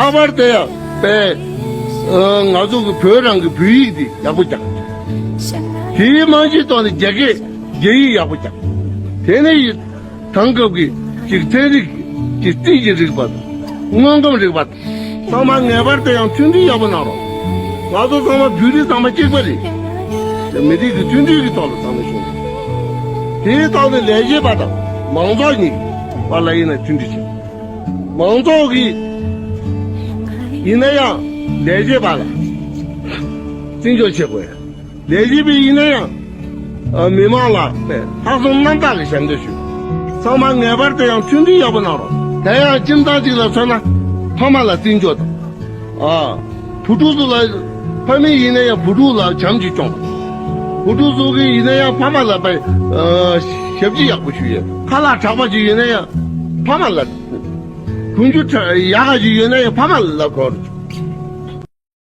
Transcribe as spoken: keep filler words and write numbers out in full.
ལྷག་པར་དུ་ཡང་པའི་ང་ཚོ་གི་བོད་རང་གི་བོད་ཡིག་འདི་ཡག་པོ་རྒྱག་དེའི་རྨང་གཞིའི་ཐོག་ནས་རྒྱ་སྐད་རྒྱ་ཡིག་ཡག་པོ་རྒྱག་དེ་ནས་དེང་སྐབས་ཀྱི་ཅིག་ཚན་རིག་གི་རྩིས་ཀྱི་རིག་པ་དང་དངོས་ཁམས་རིག་པ་དང་ཚང་མ་ངེས་པར་དུ་ཡང་མཐུན་སྒྲིལ་ཡག་པོ་གནང་རོགས། ང་ཚོ་ཚང་མ་བོད་རིགས་ཚང་མ་གཅིག་པ་རེད། མི་རིགས་ཀྱི་མཐུན་སྒྲིལ་གྱི་ཐོག་ལ་ཚང་མ་བྱུང་། དེའི་ཐོག་ནས་ལས་བྱེད་པ་དང་མང་ཚོགས་གཉིས་བར་ལ་ཡིན་ན་མཐུན་སྒྲིལ་བྱེད། མང་ཚོགས་ཀྱིས་ཡིན་ན་ཡང་ལས་བྱེད་པ་ལ་བརྩི་འཇོག་བྱེད་དགོས། ལས་བྱེད་པས་ཡིན་ན་ཡང་མི་མང་ལ་ལྷག་བསམ་རྣམ་དག་གི་ཞབས་འདེགས་ཞུ། ཚང་མ་ངེས་པར་དུ་ཡང་མཐུན་སྒྲིལ་ཡག་པོ་གནང་རོགས། དེ་ཡང་སྤྱིར་བཏང་ཅིག་ལ་མཚོན་ན་ཕ་མ་ལ་བརྩི་འཇོག་དང་། ཨ། བུ་ཕྲུག་ཚོ་ལ་ཕ་མ་ཡིན་ན་ཡང་བུ་ཕྲུག་ལ་བྱམས་ཀྱིས་སྐྱོང་། བུ་ཕྲུག་ཚོ་གི་ཡིན་ན་ཡང་ཕ་མ་ལ་པའི་ཞབས་ཕྱི་ཡག་པོ་ཞུ་ཡས། ཁ་ལག་དྲག་པ་ཅིག་ཡོད་ན་ཡང་ཕ་མ་ལ། གོན་རྒྱུ་ཡག་ག་ཅིག་ཡོད་ན་ཡང་ཕ་མ་ལ་གོན་རོགས།